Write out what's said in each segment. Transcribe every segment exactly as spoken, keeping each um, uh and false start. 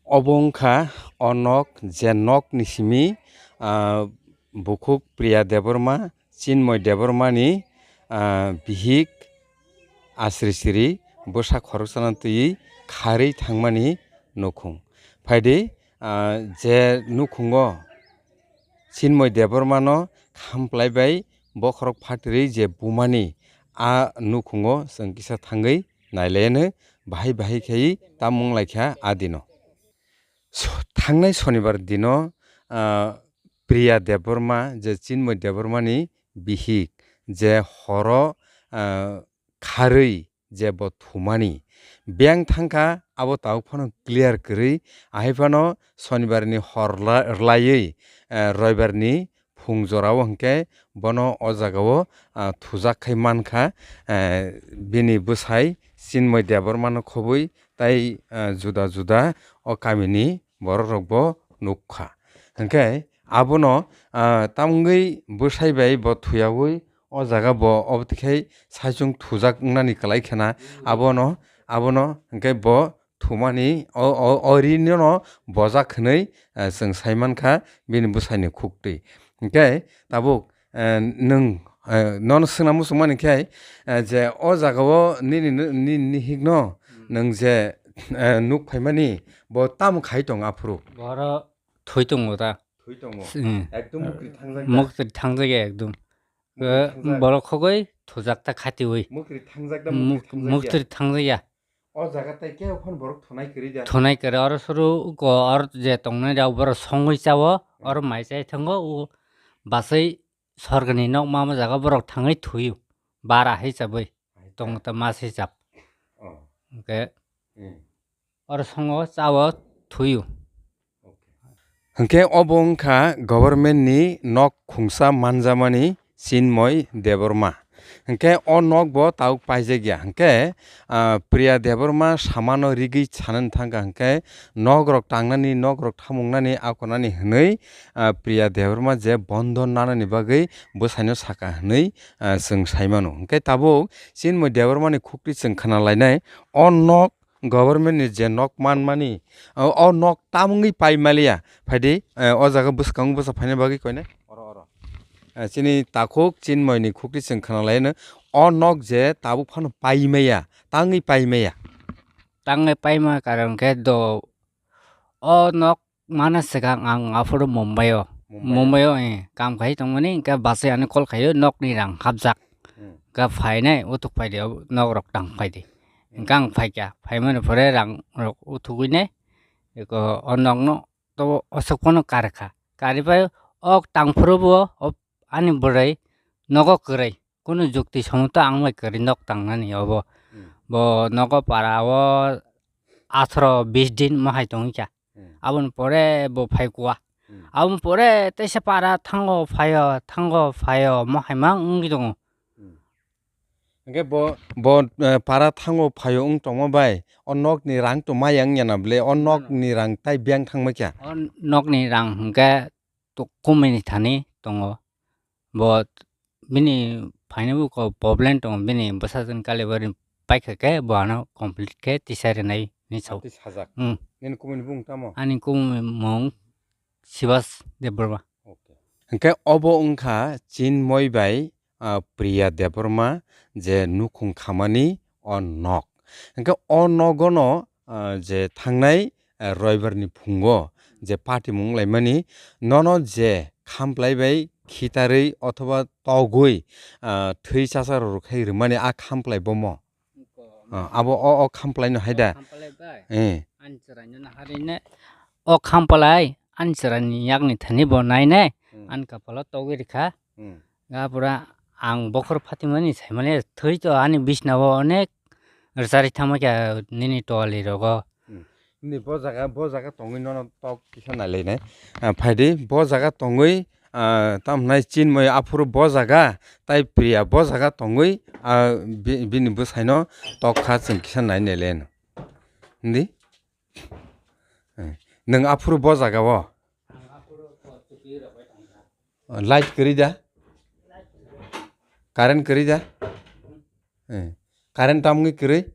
Obo wngkha o nok, je nokni simi, ah, bukhuk Priya Debbarma, Chinmoy Debbarmani, ah, bihik asri siri bwsa khoroksano twiwi kharwi thangmani nukhung. Phaidi, ah, je nukhungo Chinmoy Debbarmano khamplai bai bokhorok phatirwi je bumani a nukhungo chwng kisa thangwi nailaino bahai bahai khai tamo wnglaikha a dino. So, thangnai sonibar dino, ah, Priya Debbarma je Chinmoy Debbarmani bihik je horo, ah, kharwi je bo thumani. Beng thangkha abo tabuk phano clear kwrwi, ahai phano sonibarni hor la-, rwlaiwi, eh, roibarni phung jorao hwnkhe bono o jagao, ah, thujak khai mankha, eh, bini bwsai Chinmoy Debbarmano khobwi tai, ah, juda juda o kamini borokrokbo nukkha. Hwnkhe abono, ah, tamungwi bwsai bai bo thuyaui o jaga bo obotwi khai saichung thujak wngnani kwlai khena abono, abono hwnkhe bo thumani o, o, o rinono bojak hwnwi, eh, chwng sai mankha bini bwsaini khuktwi. Hwnkhe tabuk, eh, nwng, eh, nono swngna muchungmani khe, eh, je o jagao nini, nini, nini hikno nwng je, eh, nuk phaimani bo tamo khai tongo aphuru? Boro thwi tongo ta. Thwi tongo. Hmm. Ekdom mukri thangjak da? Mukri thangjak ya ekdom. Mukri thangjak. Borok khogoi thujak ta khatiui. Mukri thangjak da, mukri thangjak ya? Mukri thangjak ya. O jaga tai kebo phano borok thunai kwrwi da? Thunai kwrwi, oro suru ko or je tongnai rok borok songwi chao, hmm, oro mai chai thango, o basai sorgani nok ma jaga borok thangwi thuio, bara hai chabwi. Tong ta mas hisab. Oh. Hwnkhe hmm, oro songo chao thuio. Okay. Hwnkhe obo wngkha government ni nok khungsa manjamani Chinmoy Debbarma. Hwnkhe o nok bo tabuk paijak ya. Hwnkhe, ah, Priya Debbarma samano rigwi sanani thangkha hwnkhe nok rok tangnani, nok rok thamungnani, akonani hwnwi, ah, Priya Debbarma je bondon nanani bagwi bwsaino saka hwnwi, ah, chwng sai mano. Hwnkhe tabuk Chinmoy Debbarmani khuktwi chwng khna lainai, o nok government ni je nok manmani, o, o nok tamungwi pai maliya. Phaidi, eh, o jaga bwskango bwsa phaina bagwi koinai. Oro, oro. Eh, chini takhuk Chinmoy ni khuktwi chwng khna lainai, o nok je tabuk phano pai maya, tangwi pai maya. Tangwi pai ma karon khe do, o nok mana swkang ang aphuru Mumbai o. Mumbai o? Mumbai o, eh, kam khai tongmani, hwnkhe bachai ano call khaio, nokni rang hapjak. Hmm. Hwnkhe phainai, uthuk phaidi, nok rok tang phaidi. Hmm. Hwnkhe ang phaikha, phaimani pore rang rok uthugwinai, eko o nokno to oswk phano karkha. Karipai o tangphuru bo, o ani bwrwi nogo kwrwi. Kunu jukti somoto ang bai kwrwi nok tangnani obo. Hmm. Bo nogo para o atharo bis din mohai tongwi kha. Hmm. Aboni pore bo phai kuwa. Hmm. Aboni pore teisa para thango phaio, thango phaio, mohai mang wngwi tongo. Hmm. Hwnkhe bo, bo, eh, para thango phaio wng tongma bai o nokni rang to maya wngya na ble, o nokni rang tai beng thangma kha? O nokni rang hwnkhe to kumui ni thani tongo. Bo bini phaina bo ko problem tongo, bini bwsajwk ni kalibar ni paikha khe bo ano complete khe tisa rinai hinwi sao. Twi sajak. Hmm. Nini kumui ni bung tamo? Ani kumui mung Sibas Debbarma. Okay. Hwnkhe obo wngkha Chinmoy bai, ah, Priya Debbarma je nukhung khamani o nok. Hwnkhe o nogono, ah, je thangnai, ah, roibar ni phungo je patimung laimani, nono je khamplai bai khitarwi othoba togwi, ah, thwi chasa rw khai rwmani a khamplai bomo? Ah, abo o, o khamplai no hai da? Khamplai bai. Eh. Ani chwrai no naharwi ne. O khamplai ani chwrai ni yak ni thani bo nai ne. Hmm. Ani kapalo togwi rikha. Hmm. Ga pura ang bokhor phatimani saimani thwi to ani bisna o onek rwchari thangma kha nini towali rogo. Hmm. Nini bo jaga, bo jaga tongwi nono tok kisa nai lai nai. Ah, phaidi bo jaga tongwi, ah, tamo hwnai Chinmoy aphuru bo jaga, tai Priya bo jaga tongwi, ah, bi-, bini bwsaino tok kha chwng kisa nai nai le no. Hindi? Eh, nwng aphuru bo jaga o? Light kwrwi da? Current kwrwi da? Eh, current tamungwi kwrwi?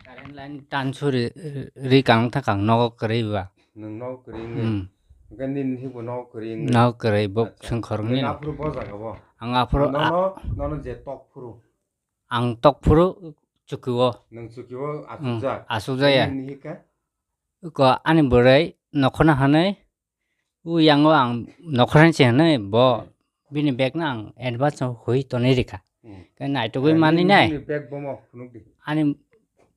Current line tan suri ri kang ta kang nogo kwrwi ba. Nwng nok kwrwi wngwi. Hmm. Hwnkhe nini hibo nok kwrwi wngwi. Nok kwrwi, bo Acha. Chwng khoroknwi Nwng no. Aphuru bo jaga bo. Ang aphuru a- Nono, nono je tok phuru. Ang tok phuru chukio. Nwng chukio Hmm, achukjak. Achukjak ya. Nini hika? Ko ani bwrwi nokhorna hwnwi, u yango ang nokhorna se hwnwi bo Hmm. bini bag no ang advance no hui tonwi rikha. Hmm. Khe naitugwi Eh, mani nini, nai. Nini bag bomo phunuk di. Ani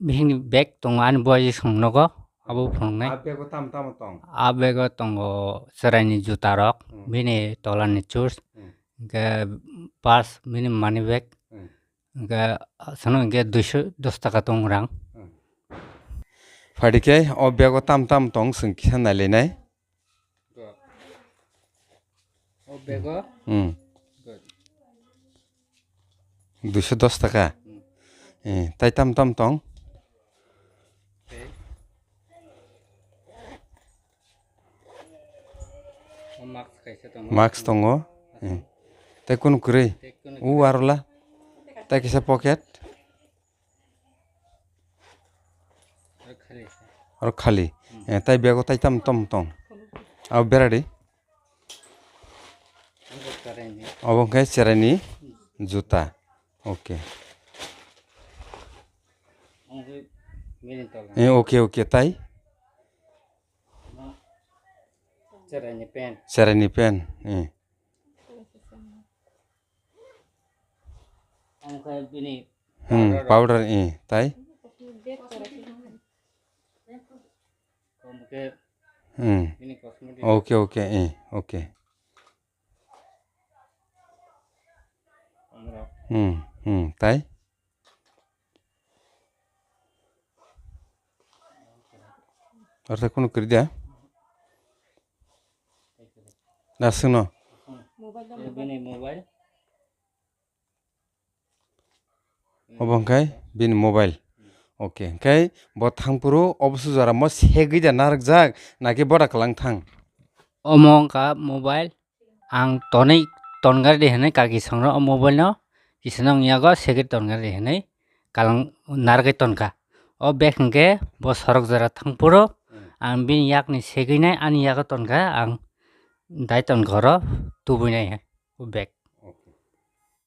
bihikni bag tongo ani boyajwk song nogo abo phunuknai. A bag o tamo tamo tong? A bag o tongo chwraini juta rok, Hmm. bini tolani shoes, Hmm. hwnkhe purse, bini money bag, Hmm. hwnkhe aswkno hwnkhe duiso dos taka tong rang. Hmm. Phaidi khe o bag o tamo tamo tong chwng kisa nailainai. O bag o? Hmm. Good. Duiso dos taka? Hmm. Eh, tai tam tam tong? Okay. O mask kaisa tongo. Mask tongo? Eh. Tai kunu kwrwi? Tai kunu kwrwi. U arola? Tai kisa pocket? Oro khali. Oro khali. Hmm. Eh, tai bag o tai tam tam tong. Abo beradi? Abo cheraini. Obo hwnkhe cheraini juta. Okay. Omo khe bini tola. Eh, okay, okay, tai? Cheraini pant. Cheraini pant, eh. Omo khe bini Hmm, powder. Powder, eh, tai? Omo khe Hmm. bini cosmetic. Okay, okay, eh, okay. Omo rok. Hmm, hmm, tai? Aro tai kunu kwrwi da? Na, swngno. Bini mobile. Obo hwnkhe bini mobile. Okay, hwnkhe bo thangphuru obosu jora mo segwi da narwkjak, naki boda kwlang thang? Omo wngkha mobile. Ang tonwi tongari di hwnwi kaki songno o mobile no kisano wng yago segwi tongari di hwnwi kalang narwgwi tonkha. O bag hwnkhe bo sorok jora thangphuru Hmm. ang bini yakni segwinai ani yago tonkha, ang dai tonkha oro tubui nai hai o bag.